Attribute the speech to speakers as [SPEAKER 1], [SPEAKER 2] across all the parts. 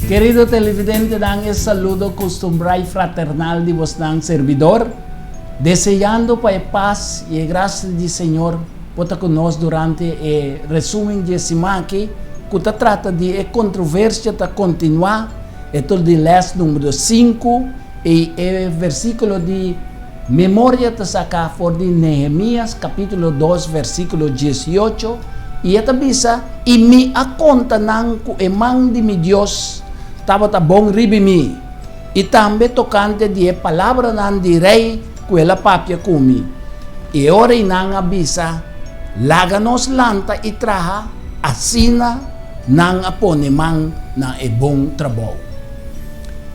[SPEAKER 1] Kerido televidentenan e saludo kustumbrá i fraternal di bosnan servidor, deseando pa e pas i e grasia di Señor por ta ku nos durante e resumen di e siman aki ku ta trata di e kontroversia ta kontinuá, e ta di lès numero sinku i e versíkulo di memoria ta saká for di Nehemías kapítulo dos versíkulo diesiocho i e ta bisa, I mi a konta nan ku e man di mi Dios tabata bon riba mi, i tambe tokante di e palabranan di rei ku el a papia ku mi. I e ora ei nan a bisa, Laga nos lanta i traha. Asina nan a pone man na e bon trabou.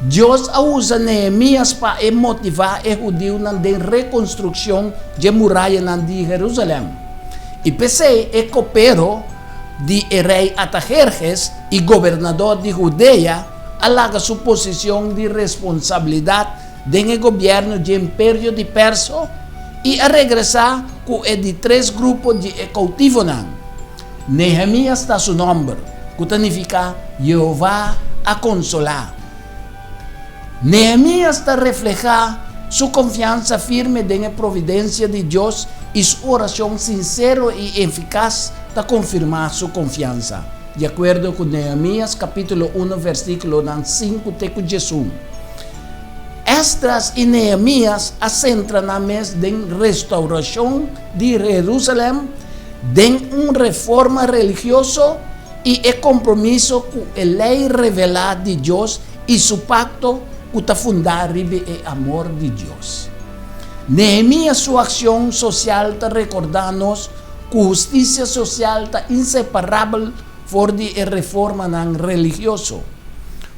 [SPEAKER 1] Dios a usa Nehemías pa e motivá e hudiunan den rekonstrukshon dje murayanan di Herúsalèm. I p'esei e kopero di e rei Artaherhes i gobernador di Hudea a laga su posicion di responsabilidad den e gobierno dje Imperio di Perso i a regresá cu e di tres grupo di e cautivonan. Nehemias ta su nomber, cu ta nificá Jehová a consolá. Nehemías ta reflehá su konfiansa firme den e providensia di Dios i su orashon sinsero i efikas ta konfirmá su konfiansa, di akuerdo ku Nehemías kapítulo unu versíkulonan sinku te ku diesun. Esdras i Nehemías a sentra nan mes den restourashon di Herúsalèm, den un reforma religioso i e kompromiso ku e lei revelá di Dios i su pakto ku ta fundá riba e amor di Dios. Nehemías su akshon sosial ta rekordá nos ku hustisia sosial ta inseparabel for di e reformanan religioso.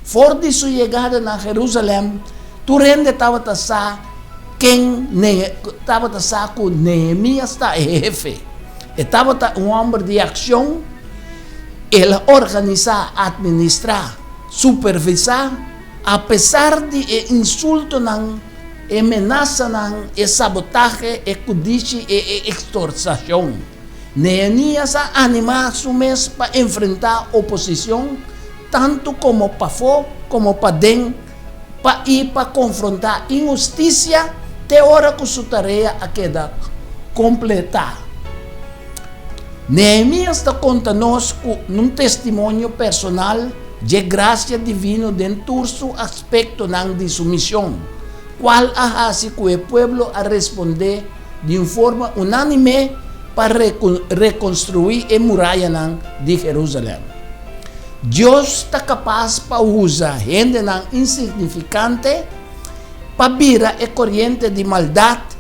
[SPEAKER 1] For di su yegada na Herúsalèm, tur hende tabata sa ken tabata sa ku Nehemías ta e hefe. E tabata un hòmber di akshon, el a organisá, atministrá, supervisá, apesar di e insultonan, e menasanan, e sabotahe, e kudishi i e ekstorsashon. Nehemías a animá su mes pa enfrentá oposishon, tantu komo pafó komo paden, pa i pa konfrontá inhustisia te ora ku su tarea a keda kompletá. Nehemías ta konta nos ku un testimonio personal dje grasia divino den tur su aspektonan di su mision, kual a hasi ku e pueblo a respondé di un forma unánime pa rekonstruí e murayanan di Herúsalèm. Dios ta kapas pa usa hendenan insignifikante pa bira e koriente di maldat,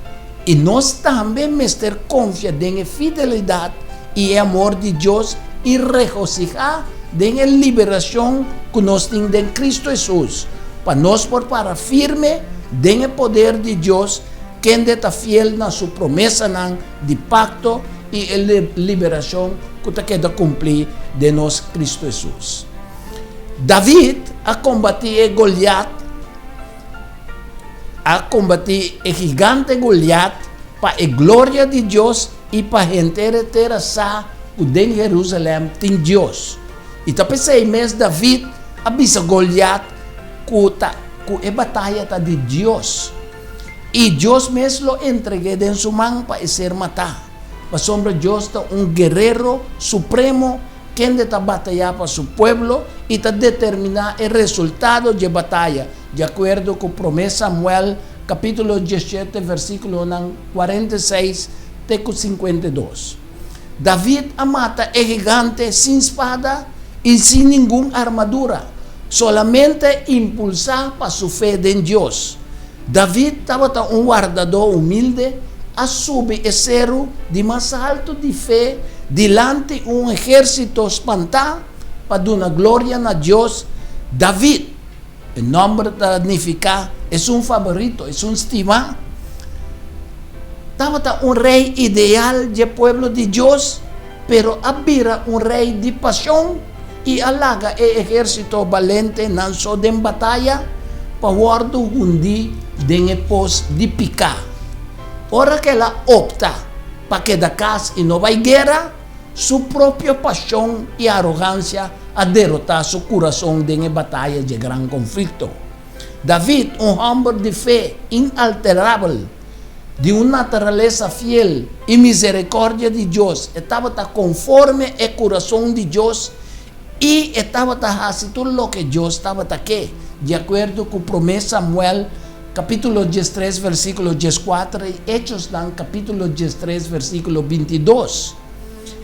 [SPEAKER 1] i nos tambe mester konfia den e fidelidat i e amor di Dios i regosihá den e liberashon ku nos tin den Kristu Hesus, pa nos por para firme den e poder di Dios kende ta fiel na su promesanan di pakto i e liberashon ku ta keda kumplí den nos Kristu Hesus. David a kombatí e Goliat, a kombatí e gigante Goliat pa e gloria di Dios i pa henter e tera sa ku den Herúsalèm tin Dios. I ta p'esei mes David a bisa Goliat ku ta ku e bataya ta di Dios. I Dios mes lo entreg'é den su man pa e ser matá, pasobra Dios ta un Guerero Supremo kende ta batayá pa su pueblo i ta determiná e resultado dje bataya, di akuerdo ku Promé Samuel kapítulo diesshete versíkulonan 46 te ku 52. David a mata e gigante sin spada i sin ningun armadura, solamente impulsá pa su fe den Dios. David tabata un wardadó humilde, a subi e seru di mas haltu di fe dilanti un ehérsito spantá pa duna gloria na Dios. David, e nòmber ta nifiká esun faborito, esun stimá, tabata un rei ideal dje pueblo di Dios, pero a bira un rei di pasion i a laga e ehérsito balente nan so den bataya pa wòrdu hundí den e pos di piká. Ora ku el a opta pa keda kas i no bai guera, Su propio pashon i arogansia a derotá su kurason den e bataya dje gran konflikto. David, un hòmber di fe inalterabel, di un naturalesa fiel i miserikòrdia di Dios, e tabata konforme e kurason di Dios i e tabata hasi tur loke Dios tabata ke, di akuerdo ku Promé Samuel kapítulo 13 versíkulo 14 i Echosnan kapítulo 13 versíkulo 22.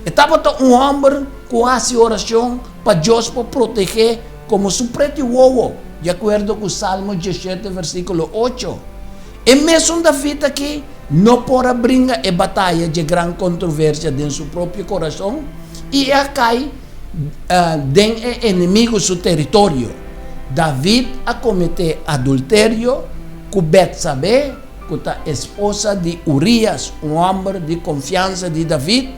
[SPEAKER 1] E tabata un hòmber ku hasi orashon pa Dios por proteg'é komo su preti wowo, di akuerdo ku Salmo 17 versíkulo 8. E mesun David aki no por a bringa e bataya dje gran kontroversia den su propio kurason i e a kai den e enemigu su teritorio. David a kometé adulterio ku Betsabé, ku ta esposa di Urias, un hòmber di konfiansa di David,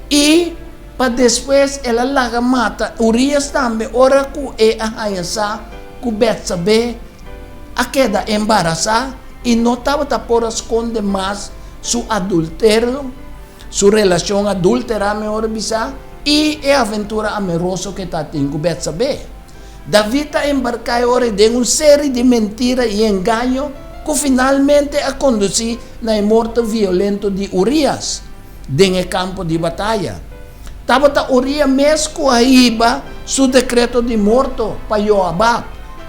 [SPEAKER 1] i pa despues el a laga mata Urias tambe ora ku e a haña sa ku Betsabé a keda embarasá i no tabata por a skonde mas su adulterio, su relashon adúltera mehor bisá, i e aventura amoroso ku e tatin ku Betsabé. David a embarká e ora den un seri di mentira i engaño ku finalmente a kondusí na e morto violento di Urias den e kampo di bataya. Tabata Urias mes ku a hiba su dekreto di morto pa Joabab,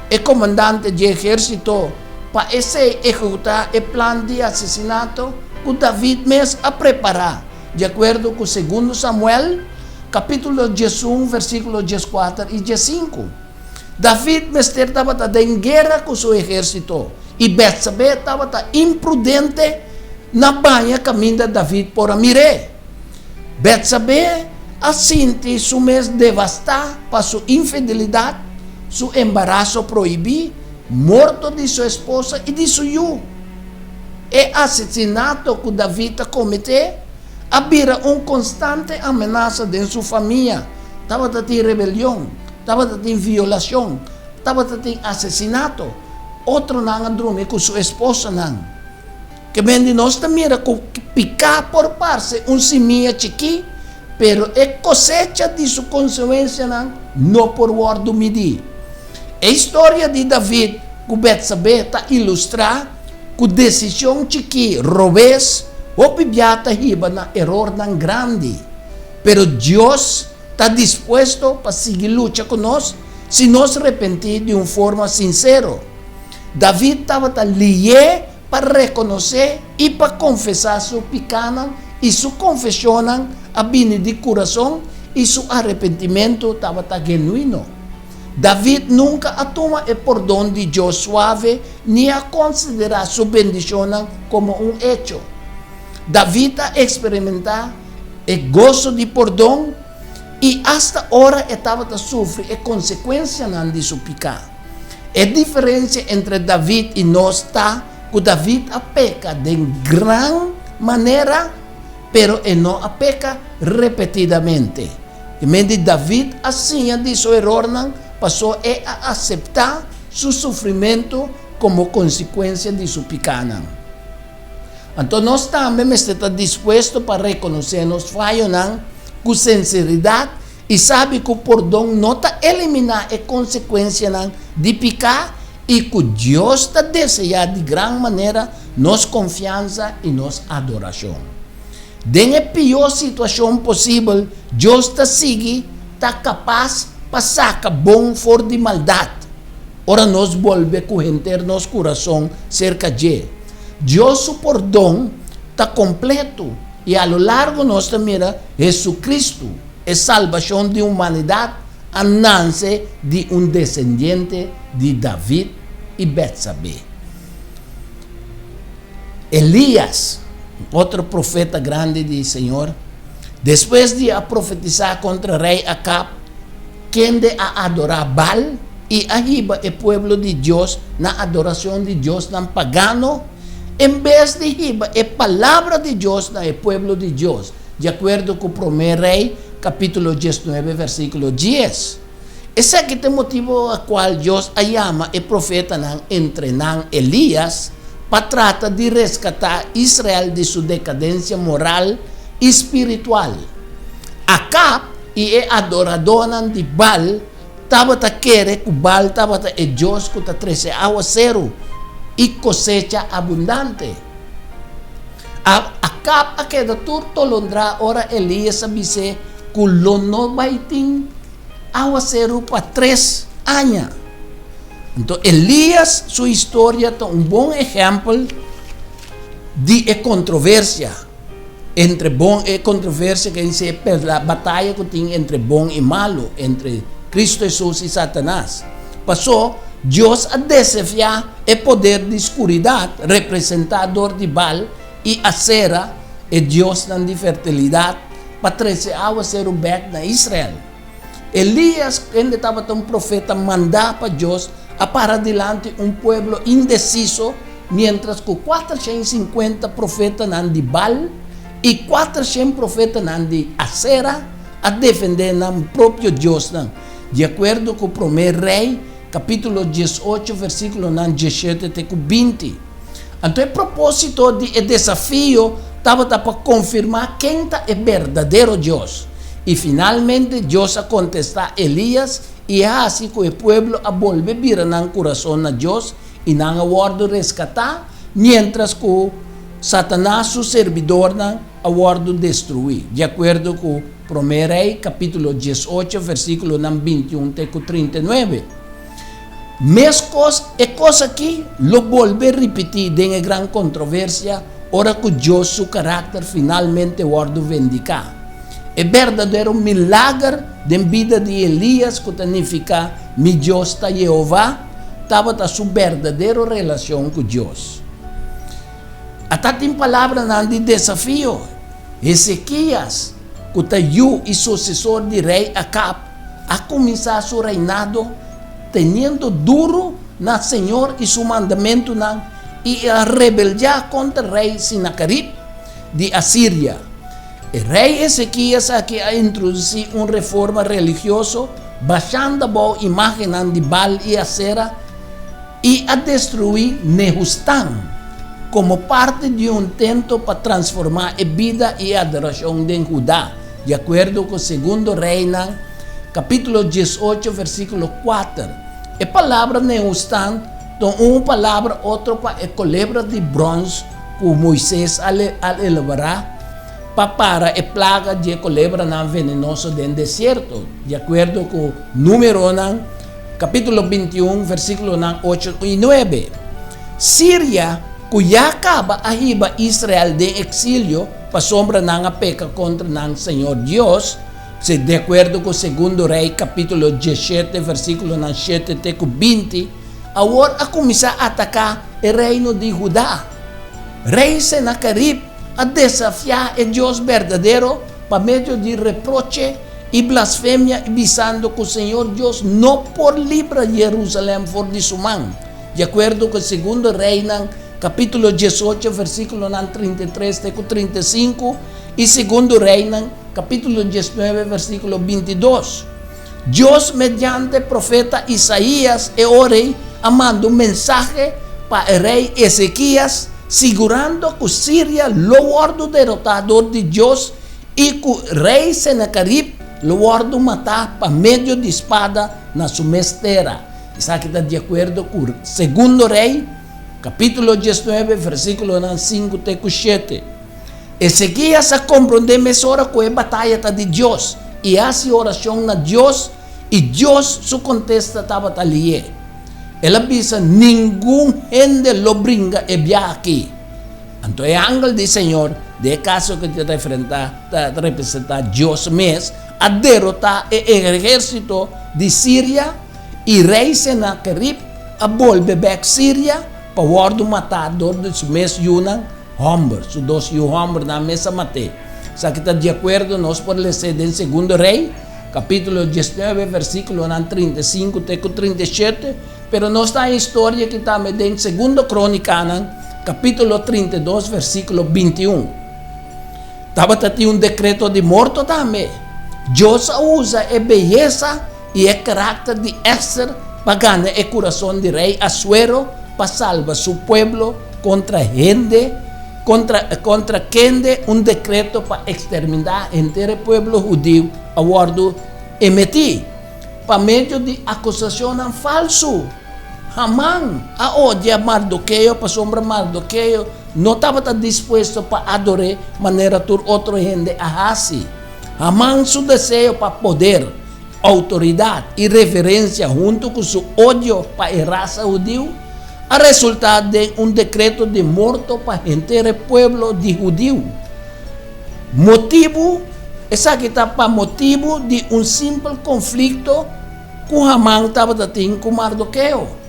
[SPEAKER 1] e komandante dje ehérsito, pa esei ehekutá e plan di asesinato ku David mes a prepará, di akuerdo ku Segundo Samuel, kapítulo 11, versíkulo 14 i 15. David mester tabata den guera ku su ehérsito, i Bètsabé tabata imprudente na baña kaminda David por a mir'é. Bètsabé a sinti su mes devastá pa su infidelidat, su embaraso prohibí, morto di su esposa i di su yu. E asesinato ku David a kometé a bira un konstante amenasa den su famia. Tabata tin rebelion, tabata tin violashon, tabata tin asesinato. Otronan a drumi ku su esposanan. Ke men di nos ta mira ku piká por parse un simia chikí, pero e kosecha di su konsekuensianan no por wòrdu midí. E historia di David ku Betsabé ta ilustrá ku desishon chikí robes hopi bia ta hiba na erornan grandi. Pero Dios ta dispuesto pa sigui lucha ku nos si nos repentí di un forma sinsero. David tabata lié pa rekonosé i pa konfesá su pikánan, i su konfeshonnan a bini di kurason i su arepentimentu tabata genuino. David nunka a tuma e pordon di Dios suave ni a konsiderá su bendishonnan komo un echo. David a eksperimentá e goso di pordon i asta ora e tabata sufri e konsekuensianan di su piká. E diferensia entre David i nos ta ku David a peka den gran manera, pero e no a peka repetidamente. E men di David a siña di su erornan paso e a aseptá su sufrimentu komo konsekuensia di su pikánan. Anto nos tambe mester ta dispuesto pa rekonosé nos fayonan ku sinseridat i sabi ku pordon no ta eliminá e konsekuensianan di piká i ku Dios ta deseá di gran manera nos konfiansa i nos adorashon. Den e pió situashon posibel, Dios ta sigui ta kapas pa saka bon for di maldat ora nos bolbe ku henter nos kurason serka dje. Dios su pordon ta kompletu i a lo largo nos ta mira Hesukristu, e salbashon di humanidat, a nanse di un desendiente di David i Bètsabé. Elías, un otro profeta grandi di Señor, despues di a profetisá kontra rei Akab, kende a adorá Baal i a hiba e pueblo di Dios na adorashon di diosnan pagano, en bes di hiba e palabra di Dios na e pueblo di Dios, di akuerdo ku Promé Rei kapítulo 19 versíkulo 10. Esaki ta e motibu pa kual Dios a yama e profetanan, entre nan Elías, pa trata di reskatá Israel di su dekadensia moral i spiritual. Akab i e adoradónan di Baal tabata kere ku Baal tabata e dios ku ta trese awaseru i kosecha abundante. Akab a keda tur tolondrá ora Elías a bis'é ku lo no bai tin awaseru pa tres aña. Anto Elías su historia ta un bon ehèmpel di e kontroversia entre bon e kontroversia ke dice e la bataya ku tin entre bon i malu, entre Kristu Hesus i Satanas. Pasó Dios a desafiá e poder di skuridat representá dor di Baal i Asera, e diosnan di fertilidat, pa trese awaseru bèk na Israel. Elías, kende tabata un profeta mandá pa Dios, a para dilanti un pueblo indesiso miéntras ku 450 profetanan di Baal i 400 profetanan di Asera a defendé nan propio diosnan, di akuerdo ku Promé Rei kapítulo 18 versíkulonan 17 te ku 20. Anto e propósito di e desafio tabata pa konfirmá ken ta e berdadero Dios. I finalmente Dios a kontestá Elías i a hasi ku e pueblo a bolbe bira nan kurason na Dios i nan a wòrdu reskatá, miéntras ku Satanas su sirbidornan a wòrdu destruí, di akuerdo ku Promé Rei kapítulo 18 versíkulonan 21 te ku 39. Meskos, e kos akí lo bolbe ripití den e gran kontroversia ora ku Dios su karakter finalmente wòrdu vendiká. E berdadero milager den bida di Elías ku ta nifiká Mi Dios ta Jehová tabata su berdadero relashon ku Dios. Ata tin palabranan di desafio. Hezekias, ku ta yu i susesor di rei Akab, a kuminsá su reinado teniendo duru na Señor i su mandamentunan i a rebeldiá kontra rei Sinakerib di Asiria. E rei Ezekias aki a introdusí un reforma religioso bashando abou imágennan di Baal i Asera i a destruí Nehustan komo parti di un intento pa transformá e bida i e adorashon den Hudá, di akuerdo ku Segundo Reinan kapítulo 18 versíkulo 4. E palabra Nehustan ta un palabra otro pa e kolebra di bròns ku Moises a elaborá pa para e plaga di e kolebranan venenoso den desierto, di akuerdo ku Númeronan kapítulo 21 versíkulonan 8 i 9. Siria, ku ya kaba a hiba Israel den eksilio pasobra nan a peka kontra nan Señor Dios, di akuerdo ku Segundo Rei kapítulo 17 versíkulonan 7 te ku 20, awor a kuminsá ataká e reino di Hudá. Rei Senakerib a desafiá e Dios berdadero pa medio di reproche i blasfemia i bisando ku Señor Dios no por libra Jerusalèm for di su man, di akuerdo ku Segundo Reinan kapítulo 18 versíkulonan 33 te ku 35 i Segundo Reinan kapítulo 19 versíkulo 22. Dios mediante profeta Isaías e ora ei a manda un mensahe pa e rei Ezekias sigurando ku Siria lo wòrdu derotá dor di Dios i ku rei Senakerib lo wòrdu matá pa medio di spada na su mes tera. Esaki ta di akuerdo ku Segundo Rei kapítulo 19 versíkulonan 5 te ku 7. Ezekias a komprondé mesora ku e bataya ta di Dios i a hasi orashon na Dios i Dios su kontesta tabata lié. El a bisa, Ningun hende lo bringa e biaha akí. Anto e angel di Señor, den e kaso ku ta referentá ta representá Dios mes, a derotá e ehérsito di Siria i rei Senakerib a bolbe bèk Siria pa wòrdu matá dor di su mes yunan Hòmber, su dos yu hòmbernan mes a mat'é. Esaki ta di akuerdo nos por les'é den Segundo Rei, kapítulo 19, versíkulonan 35 te ku 37, pero nos ta haña historia aki tambe den Segundo Krónikanan, kapítulo 32, versíkulo 21. Tabata tin un dekreto di morto tambe. Dios a usa e beyesa i e karakter di Èster pa gana e kurason di rei Asuero pa salba su pueblo kontra hende. Kontra kontra kende un dekreto pa eksterminá henter e pueblo hudiu a wòrdu emití pa medio di akusashonnan falsu. Haman a odia Mardokeo pasobra Mardokeo no tabata dispuesto pa ador'é manera tur otro hende a hasi. Haman su deseo pa poder, outoridat i reverensia huntu ku su odio pa e rasa hudiu a resultá den un dekreto di morto pa henter e pueblo di hudiu. Motibu? Esaki ta pa motibu di un simpel konflikto ku Haman tabata tin ku Mardokeo.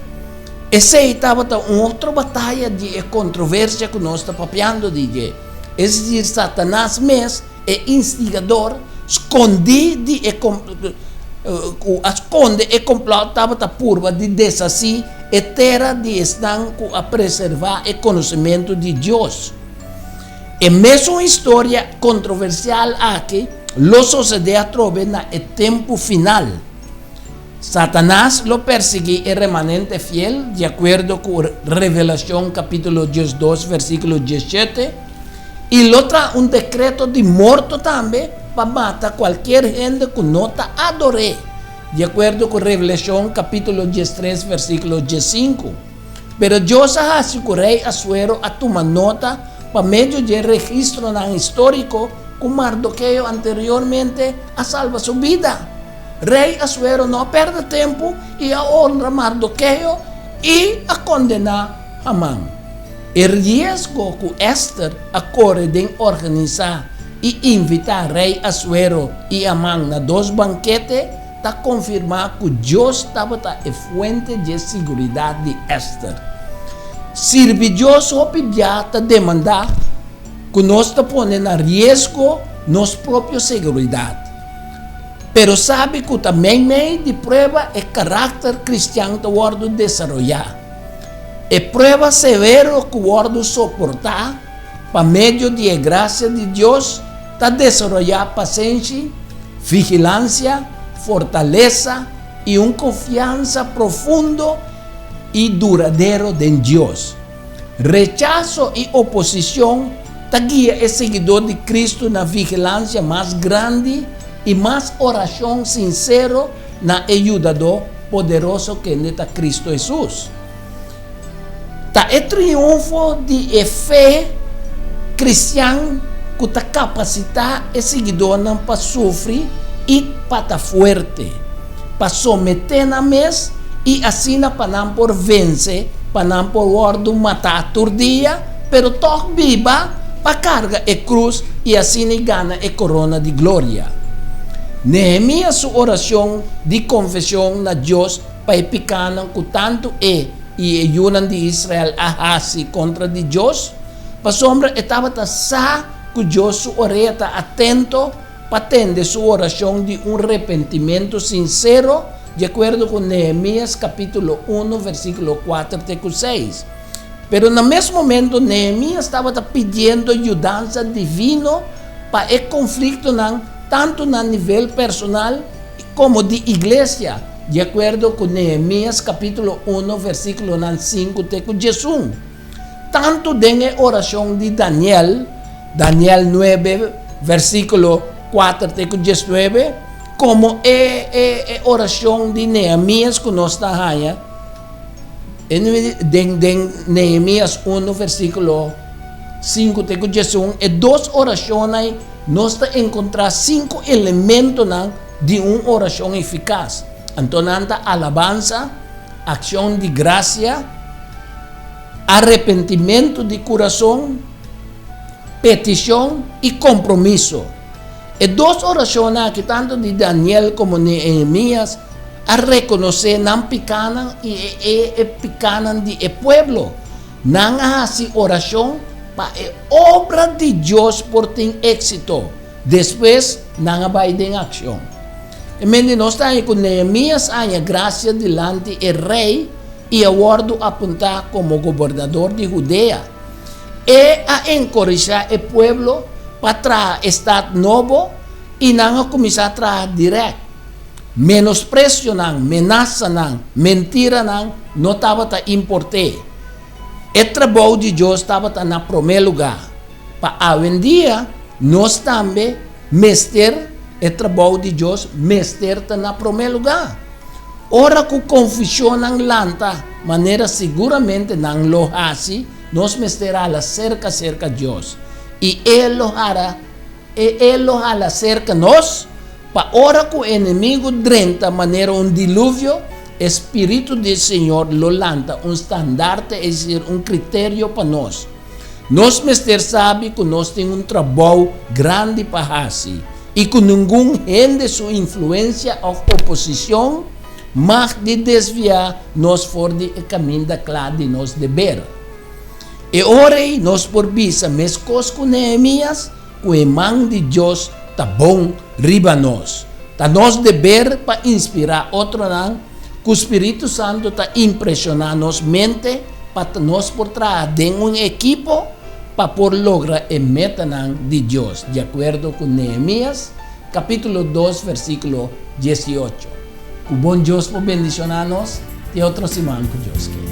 [SPEAKER 1] Esei tabata un otro bataya di e kontroversia ku nos ta papiando di dje, es desir Satanas mes, E instigador skondí di e ku a skonde e komplòt tabata purba di deshasí e tera di esnan ku a preservá e konosementu di Dios. E mesun historia kontroversial aki lo sosedé atrobe na e tempu final. Satanas lo persiguí e remanente fiel, di akuerdo ku Revelashon kapítulo 12 versíkulo 17, i lo traha un dekreto di morto tambe pa mata kualkier hende ku no ta ador'é, di akuerdo ku Revelashon kapítulo 13 versíkulo 15. Pero Dios a hasi ku rei Asuero a tuma nota pa medio dje registronan históriko ku Mardokeo anteriormente a salba su bida. Rei Asuero no a pèrdè tempu i a honra Mardokeo i a kondená Haman. E riesgo ku Èster a kore den organisá i invitá Rei Asuero i Haman na dos bankete ta konfirmá ku Dios tabata e fuente dje siguridat di Èster. Sirbi Dios hopi bia ta demandá ku nos ta pone na riesgo nos propio seguridat. Pero sabi ku ta meimei di prueba e karakter kristian ta wòrdu desaroyá. E prueba severo ku wòrdu soportá pa medio di e grasia di Dios ta desaroyá pasenshi, vigilansia, fortalesa i un konfiansa profundo i duradero den Dios. Rechaso i oposishon ta guia e siguidó di Kristu na vigilansia mas grandi i mas orashon sinsero na e Yudadó poderoso kende ta Kristu Hesus. Ta e triunfo di e fe kristian ku ta kapasitá e siguidónan pa sufri i pa ta fuerte, pa someté nan mes i asina pa nan por vense pa nan por wòrdu matá tur dia, pero tòg biba pa karga e krus i asina i gana e korona di gloria. Nehemias su orashon di konfeshon na Dios pa e pikánan ku tantu e i e yunan di Israel a hasi kontra di Dios, pasobra e tabata sa ku Dios su orea ta atento pa tende su orashon di un repentimentu sinsero, di akuerdo ku Nehemias kapítulo unu versíkulo kuater te ku seis. Pero na mes momento Nehemias tabata pidiendo yudansa divino pa e konfliktonan tantu na nivel personal komo di iglesia, di akuerdo ku Nehemias kapítulo unu versíkulonan sinku te ku diesun. Tantu den e orashon di Daniel, Daniel nuebe, versíkulo kuater te ku diesnuebe, komo e e e orashon di Nehemias ku nos ta haña den den Nehemias unu, versíkulo sinku te ku diesun, e dos orashonnan ei nos ta enkontrá sinku elementonan di un orashon efikas. Anto nan ta alabansa, akshon di grasia, Arepentimentu di kurason, petishon i kompromiso. E dos orashonnan aki, tantu di Daniel komo Nehemias, a rekonosé nan pikánan i e e pikánan di e pueblo. Nan a hasi orashon pa e obra di Dios por tin éksito. Despues, nan a bai den akshon. E mente nos ta haña ku Nehemias a haña grasia dilanti e rei i a wòrdu apuntá komo gobernador di Hudea. E a enkorishá e pueblo pa traha e stat nobo i nan a kuminsá traha dirèkt. Menospresionan, menasanan, mentiranan no tabata import'é. E trabou di Dios tabata na promé lugá. Pa awendia, nos tambe mester e trabou di Dios mester ta na promé lugá. Ora ku konfushonnan lanta, manera siguramente nan lo hasi, nos mester hala serka serka Dios, i E lo hara E E lo hala serka nos, pa ora ku enemigu drenta manera un diluvio, e Spiritu di Señor lo lanta un standarte, es desir, un kriterio pa nos. Nos mester sabi ku nos tin un trabou grandi pa hasi i ku ningun hende su influensia òf oposishon mag di desviá nos for di e kaminda kla di nos deber. E ora ei nos por bisa meskos ku Nehemias ku e man di Dios ta bon riba nos. Ta nos deber pa inspirá otronan ku spiritu santu ta impreshoná nos mente pa nos por traha den un ekipo pa por logra e metanan di Dios, di akuerdo ku Nehemias kapítulo dos versíkulo diesiocho. Ku bon Dios por bendishoná nos te otro siman ku Dios ke.